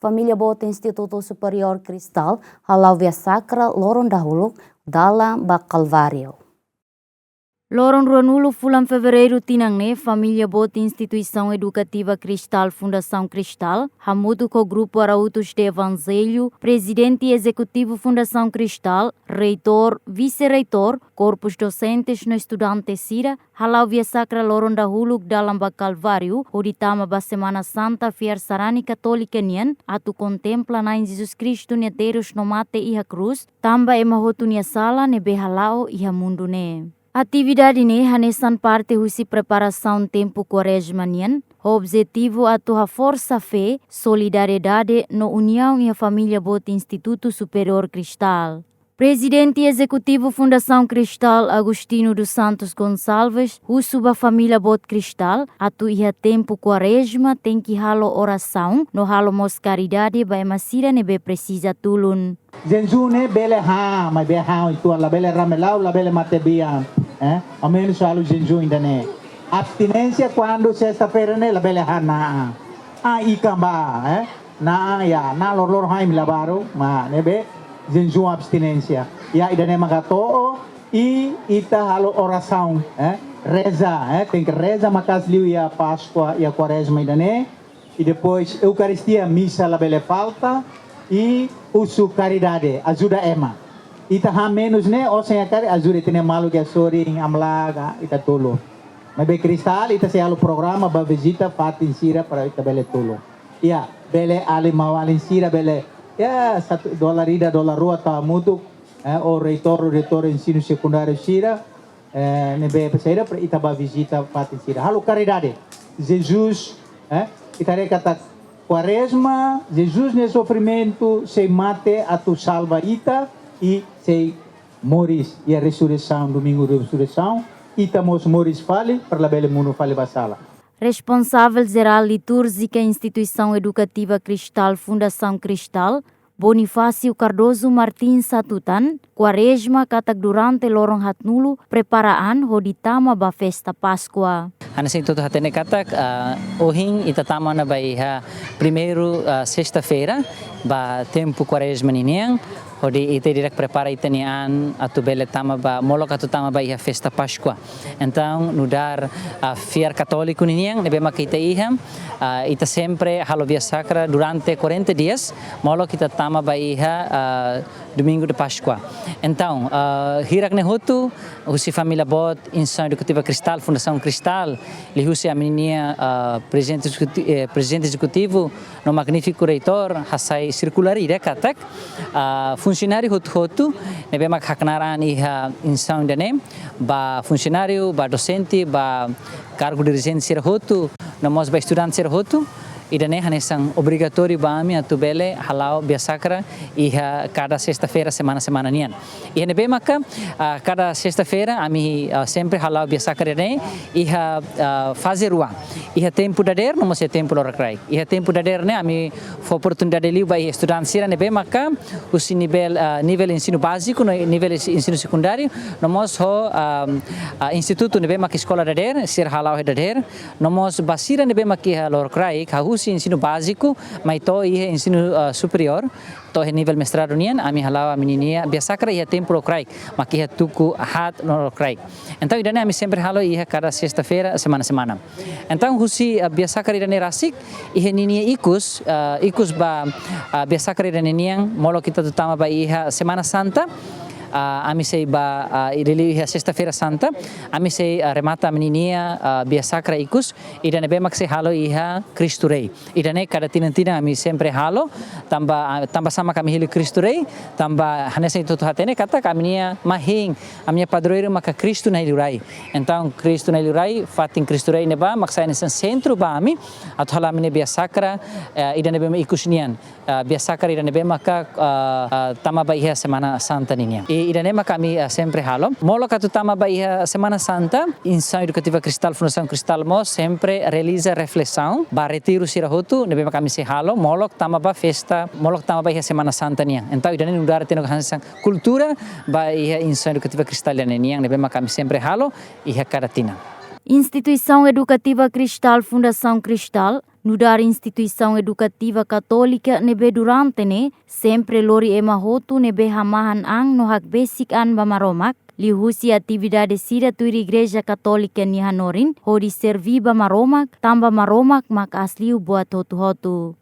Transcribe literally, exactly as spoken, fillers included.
Família boot Institutu Superiór Cristal hala'o Via Sacra loron dahuluk dalan ba Kalváriu. Loron ruanulu fulan Fevereiru tinan ne'e, família boot Instituisaun Edukativa Cristal Fundasaun Cristal, hamutuk ho grupu arautos de Evanjellu, Prezidente Ezekutivu Fundasaun Cristal, Reitór, Vise-Reitór, korpus dosentes no estudante sira, hala'o Via Sacra loron dahuluk dalan ba Kalváriu, hodi tama ba Semana Santa fiar sarani Katólika nian, atu kontempla Na'i Jesus Kristu nia terus no mate iha krús, tanba ema hotu nia sala ne'ebé hala'o iha mundu ne'e. Atividade ne'e hanesan parte husi preparasaun tempu Kuarezma nian, ho objetivu atu haforsa fé, solidariedade no uniaun iha família boot Institutu Superiór Cristal. Prezidente Ezekutivu Fundasaun Cristal, Agostinho dos Santos Gonçalves, husu ba família boot Cristal atu iha tempu Kuarezma tenke halo orasaun no halo mós karidade ba ema sira ne'ebé presiza tulun. Jejún ne'e bele han, maibé han uitoan, labele ramela'o, labele matebian, eh? Aumenus halo jejún ida-ne'e. Abstinénsia kuandu sesta-feira ne'e labele han na'an. Ah, ikan ba, eh? Na'an, ya, na'an loroloron han imi la balu, mak ne'ebé jejún abstinénsia. Ya, ida-ne'e mak hato'o, i ita halo orasaun, eh? Reza, eh? Tenke reza maka'as liu iha Páskua, iha Kuarezma ida-ne'e. I depois Eukaristia, misa labele falta, i husu karidade, ajuda ema. Ita han menus ne'e, osan iha karik ajuda ita-nia maluk iha sorin, amlaga, ita tulun. Maibé Cristal, ita sei halo programa ba vizita fatin sira para ita bele tulun. Ya, bele alin maun-alin sira bele, ya, satu dolar ida, dolar rua tau hamutuk, eh, ho reitór, reitór ensinu sekundáriu sira, eh, ne'ebé saida para ita ba vizita fatin sira. Halo karidade. Jesus, eh, ita haree katak Kuarezma, Jesus nia sofrimentu, sei mate atu salva ita, i sei moris iha resureisaun, domingu resureisaun, ita mós moris fali, para labele monu fali ba sala. Responsável Jerál Litúrjika Instituisaun Edukativa Cristal Fundasaun Cristal, Bonifácio Cardoso Martins hatutan, Kuarezma katak durante loron haatnulu prepara an hodi tama ba festa Páskua. Hanesan ita hotu hatene katak, ah, ohin ita tama ona ba iha primeiru, ah, sesta-feira ba tempu Kuarezma ninian, hodi ita direita prepara ita-nia an atu bele tama ba, molok atu tama ba iha festa Páskua. Entaun, nu'udar, ah, fiar katóliku ninian ne'ebé mak ita iha, ah, ita sempre halo Via Sacra durante quarenta dias, molok ita tama ba iha, ah, Domingu de Páskua. Entaun, ah, hirak ne'e hotu, husi família boot Instituisaun Edukativa Cristal, Fundasaun Cristal, liuhusi ami-nia, ah, prezidente ezekuti-, eh, prezidente ezekutivu, no magnífiku reitór, hasai sirkulár ida katak, ah, funsionáriu hotu-hotu ne'ebé mak haknaar an iha instituisaun ida-ne'e, ba funsionáriu, ba dosente, ba kargu dirijente sira hotu, no mós ba estudante sira hotu, ida-ne'e hanesan obrigatóriu ba ami atu bele hala'o Via Sacra iha kada sesta-feira semana-semana nian. Iha ne'ebé maka, ah, kada sesta-feira ami, ah, sempre hala'o Via Sacra ne'e iha, ah, faze rua. Iha tempu dadeer, no mós iha tempu lorokraik. Iha tempu dadeer ne'e ami fó oportunidade liu ba iha estudante sira ne'ebé maka husi nivel, ah, nivel ensinu báziku, no nivel ens-, ensinu sekundáriu, no mós ho, ah, ah, institutu ne'ebé maka eskola dadeer, sira hala'o iha dadeer, no mós ba sira ne'ebé maka iha lorokraik, hahú husi ensinu báziku, mai to'o iha ensinu, ah, superiór, to'o iha nivel mestradu nian, ami hala'o ami-nia Via Sacra iha tempu lorokraik, maka iha tuku haat no lorokraik. Entaun, ida-ne'e ami sempre halo iha kada sesta-feira, semana-semana. Entaun, husi, ah, Via Sacra ida-ne'e rasik, iha ninia ikus, ah, ikus ba, ah, Via Sacra ida-ne'e nian, molok ita atu tama ba iha Semana Santa, ah, ami sei ba, ah, ida liu iha Sesta-feira Santa, ami sei, ah, remata ami-nia, ah, Via Sacra ikus, ida ne'ebé mak sei halo iha Cristo Rei. Ida-ne'e kada tinan-tinan ami sempre halo, tanba, ah, tanbasá mak ami hili Cristo Rei, tanba hanesan ita hotu hatene katak ami-nia mahin, ami-nia padroeiru maka Kristu Na'i Liurai. Entaun, Kristu Na'i Liurai, fatin Cristo Rei ne'ebá, mak sai hanesan sentru ba ami, atu hala'o ami-nia Via Sacra, eh, ida ne'ebé mak ikus nian. Eh, Via Sacra ida ne'ebé maka, eh, eh, tama ba iha Semana Santa ninian. I ida-ne'e maka ami, eh, sempre halo. Molok atu tama ba iha Semana Santa, Instituisaun Edukativa Cristal, Fundasaun Cristal mós sempre realiza reflesaun ba retiru sira hotu, ne'ebé maka ami sei halo, molok tama ba festa, molok tama ba iha Semana Santa nian. Entaun, ida-ne'e nu'udar tiha ona hanesan kultura ba iha Instituisaun Edukativa Cristal ida-ne'e nian, ne'ebé maka ami sempre halo iha kada tinan. Instituisaun Edukativa Cristal Fundasaun Cristal Nu'udar instituisaun edukativa katólika ne'ebé durante ne'e sempre lori ema hotu ne'ebé hamahan an no hakbesik an ba Maromak, liuhusi atividade sira tuir Igreja Katólika nia hanorin hodi serví ba Maromak, tanba Maromak mak aas liu buat hotu-hotu.